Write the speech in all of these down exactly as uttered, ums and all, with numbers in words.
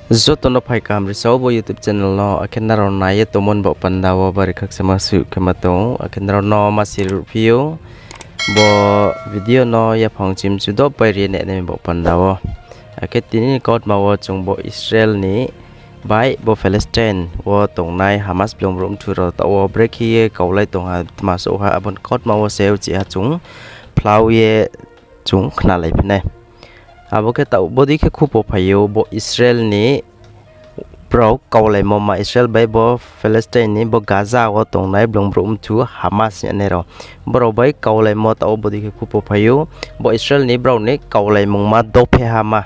Joto no phai kaham ri sao bo YouTube channel no, akhe nrao nai ye tongmo ni baoh panda wo bari khakchangma suh khe ma tong ou, akhe nrao no ma si ruhphi ou, bo video no yaphang chimchu doh pai ri ye nainai ni baoh panda wo. Akhe tini ni kautma wo chung bo Israel ni bai bo Palestine wo tongnai Hamas blung brouh mthu rao taoh wo brekhe ye kaulai tong ha, tma souh ha, abo ni kautma wo se uchih ha chung phlau ye chung khnalai phi nai. Abo khe taoh bodei khe khupo phai ou, bo Israel ni brao kaulaimo ma, Israel bai bo Palestine ni bo Gaza wo tongnai blung brouh mthu Hamas hing ye nai rao. Brao bai kaulaimo taoh wo bodei khe khupo phai ou, bo Israel ni brao ni kaulaimungma dophe ha ma,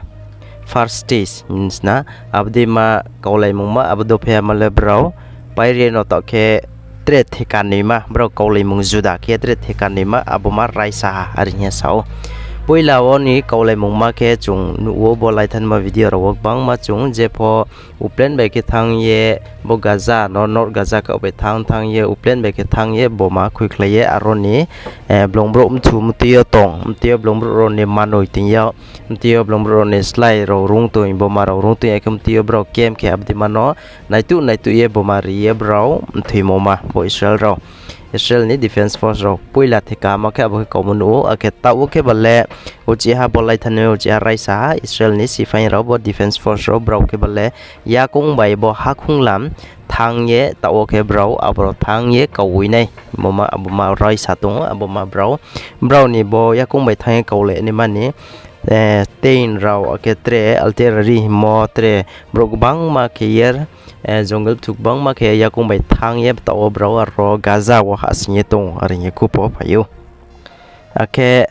first stage hing sna, abo dei ma kaulaimungma abo dophe ha ma le brao pairi no taoh khe tre theka noima, brao kaulaimung juda khe tre theka noima, abo ma raisa ha, are hing ye sa ou. Poila wo ni kaulaimungma khe chung nuh wo bo laithanma video rao wo gbangma chung jepho Ukraine bai khe thanng ye, bo Gaza no, North Gaza khaoh bai thanng thanng ye, Ukraine bai khe thanng ye boma khuikhlai ye aro ni, eh, blung brouh mthu mtui yo tong, mtui yo blung brouh rao ni manoi toing yo, mtui yo blung brouh rao ni slái rao rung toing, boma rao rung toing, akhe mtui yo brao camp khe abo dei ma no naituh naituh ye boma ri ye brao mthoimo ma bo Israel rao. Israel ni defence force rao poila theka ma khe abo khe kaumo nuh ou, akhe taoh wo khe ba le uchih ha bo laithanma uchih ha raisa ha Israel ni siphai rao bo defence force rao brao khe ba le yakoung bai bo hakhung lam thanng ye taoh wo khe brao aboro thanng ye kaui nai. Boma abo ma raisa tong ou, abo ma brao, brao ni bo yakoung bai thanng ye kaulai naima ni, eh, tent rao akhe tre artillery hingmo tre brouh gbangma khe ye, eh, jungle bthu gbangma khe yakoung bai thanng ye taoh wo brao aro Gaza wo hahsoing ye tong ou, are hing ye khupo phai ou. Akhe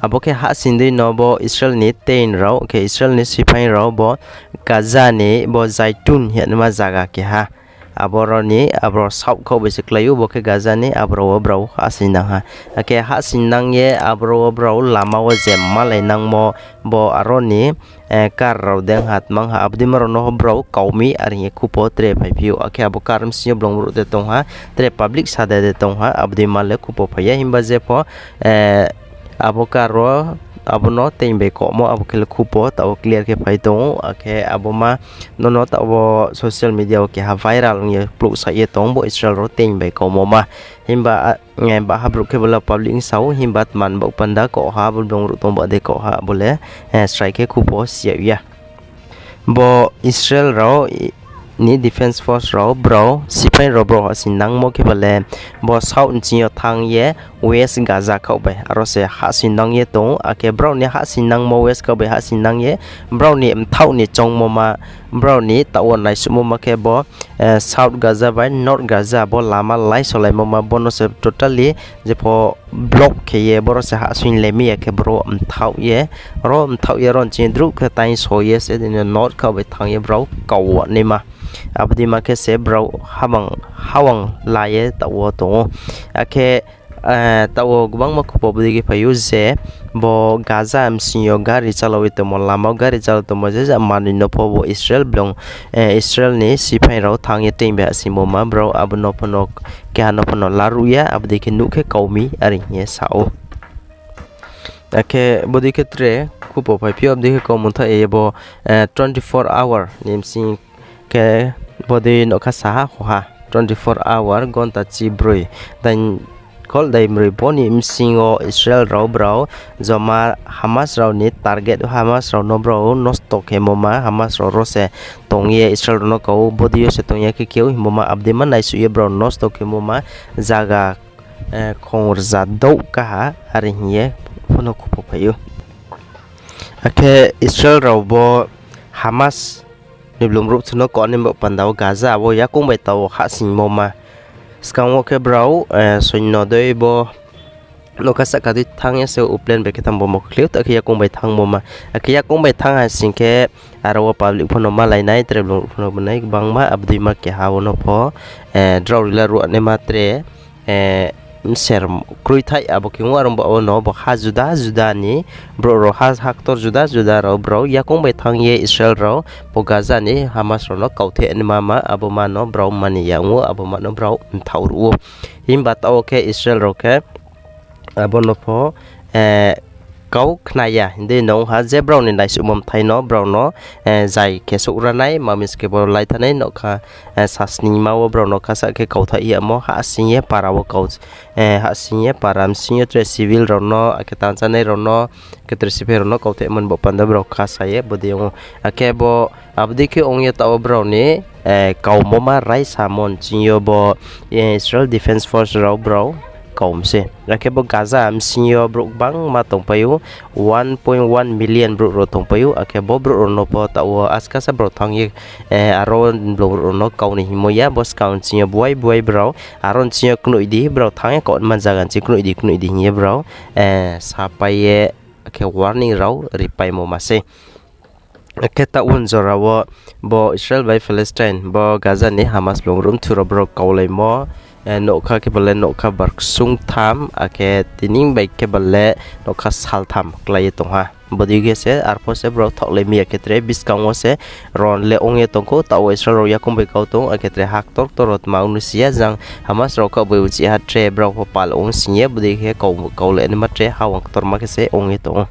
abo khe hahsoing dei no bo Israel ni tent rao, khe Israel ni siphai rao bo Gaza ni bo Zaitun hingnaima zaga keha. Aboro ni, aboro south khaoh bai se klái ou, bo khe Gaza ni, aboro wo brao hahsoingnang ha. Akhe hahsoingnang ye aboro wo brao lama wo je malai nangmo, bo aro ni, eh, car rao deng ha, tmang ha, abo dei ma rao no brao kau mi, are hing ye khupo tre phaiphi ou. Akhe abo car bsing yo blung brouh de tong ha, tre public sa de de tong ha, abo dei ma le khupo phai ya, himba jepho, eh, abo car wo, abo no teing bai kaumo, abo khe le khupo, taoh wo clear khe phai tong ou, akhe abo ma nono taoh wo social media wo keha viral ong ye plouhsa ye tong bo Israel rao teing bai kaumo ma. Himba, ah, eh, baha brouh khe bo le public ong sa ou, himba tma ni baoh panda kau ha, abo blung brouh tong ba de kau ha, abo le, eh, srai khe khupo si yag ya. Bo Israel rao ni defence force rao brao, siphai rao brao hahsoingnangmo khe ba le, bo south bsing yo thanng ye West Gaza khaoh bai aro se hahsoingnang ye tong ou, akhe brao ni hahsoingnangmo West khaoh bai hahsoingnang ye, brao ni mthaoh ni choungmo ma, brao ni taoh wo naisuhmo ma khe bo, eh, South Gaza bai North Gaza bo lama laisolaimo ma, bo no se totally jepho block khe ye boro se hahsoing le mi ya khe boro mthaoh ye, ro mthaoh ye ro nching druh khe taing so ye se dei no north khaoh bai thanng ye brao kau wa naima. Abo dei ma khe se brao habang hawang la ye taoh wo tong ou. Akhe, eh, taoh wo gbangma khupo bodei khe phai ou je bo Gaza bsing yo gari chalao ye tongmo, lama wo gari chalao tongmo, je ja manoi no pho bo Israel blung, eh, Israel ni siphai rao thanng ye teing bai hahsoingmo ma, brao abo no pho no keha no pho no laruh ya, abo dei khe nuh khe kau mi, are hing ye sa ou. Akhe bodei khe tre khupo phaiphi ou, abo dei khe kau mungtha ye bo, eh, twenty four hour ni bsing khe bodei nougkha saha hoha, twenty four hour, gonta chibroi, dai khol dai mroi bo ni bsing yo Israel rao brao joma Hamas rao ni target, Hamas rao no brao nosto khemo ma, Hamas rao ro se tong ye Israel rao no kau, bodei yo se tong ya khe khe ou hingmo ma, abo dei ma naisuh ye brao nosto khemo ma, zaga, eh, khong rza douh kaha, are hing ye pho no khupo phai ou. Akhe Israel rao bo Hamas ni blung brouh bthu no kau ni baoh panda wo Gaza abo yakoung bai taoh wo hahsoingmo ma. Skang wo khe brao, eh, soinyo dei bo nougkha sahka dei thanng ye se open bai khe thanng bo mo khliu, ta khe yakoung bai thanngmo ma. Akhe yakoung bai thanng ha sing khe aro wo public pho no malai nai, tre blung brouh pho no bo nai gbangma, abo dei ma keha wo no pho, eh, drao rila ruh naima tre, eh, mser kroithai abo khe ong, aro bo no bo ha juda juda ni brouh rao, ha, ha ktor juda juda rao brao yakoung bai thanng ye Israel rao bo Gaza ni Hamas rao no kautheh naima ma, abo ma no brao mani ya ong ou, abo ma no brao mthaoh ruh ou. Himba taoh wo khe Israel rao khe abo no pho, eh, kau khna ya hing dei nung ha je brao ni naisuhmo mthai no brao no zai khe souhra nai, ma mis khe bo lai thanai nougkha, sasningma wo brao no kasa khe kauthai yamo hahsing ye para wo kau, hahsing ye para bsing yo tre civil rao no, akhe tansanai rao no, akhe tre siphai rao no kauthai mani bo panda brao kasa ye bodei ong ou. Akhe bo abo dei khe ong ye taoh wo brao ni kaumo ma raisamo nching yo bo Israel Defence Force rao brao kau mi se. Akhe bo Gaza bsing yo brouh gbangma tongpai ou, one point one million brouh rao tongpai ou, akhe bo brouh rao no pho taoh wo askasa brao thanng ye, aro blung rao no kau ni hingmo ya, bo skang nching yo buai buai brao, aro nching yo knoih di, brao thanng ye kau man zaga nching knoih di, knoih di hing ye brao sapai ye, akhe warning rao ripaimo ma sei. Akhe taoh wo jora wo bo Israel bai Palestine, bo Gaza ni Hamas blung rao mthu rao brao kaulaimo, nougkha khe ba le nougkha bar ksung tham, akhe tini bai khe ba le nougkha saltham klái ye tong ha. Bodei khe se arphuh se brao thaohlai mi ya khe tre buskang wo se ron le ong ye tong khou, taoh wo Israel rao yakoung bai kau tong, akhe tre ha ktor ktor rao tma ong no si ya, jang Hamas rao khaoh bai uchih ha tre brao pho pal ong sing ye, bodei khe kau, kaulai naima tre hawang ktorma khe se ong ye tong ou.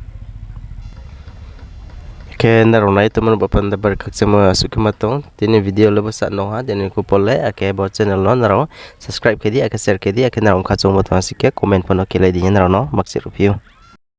Khe nrao nai tongmo no bo panda bari khakchangmo asuh khe ma tong. Tini video le bo sa nung ha, tini kupol le, akhe bo channel no nrao subscribe khe di, akhe share khe di, akhe nrao mkha choungmo tong si khe comment pho no khelai di hing ye nrao no makchih ruhphi ou.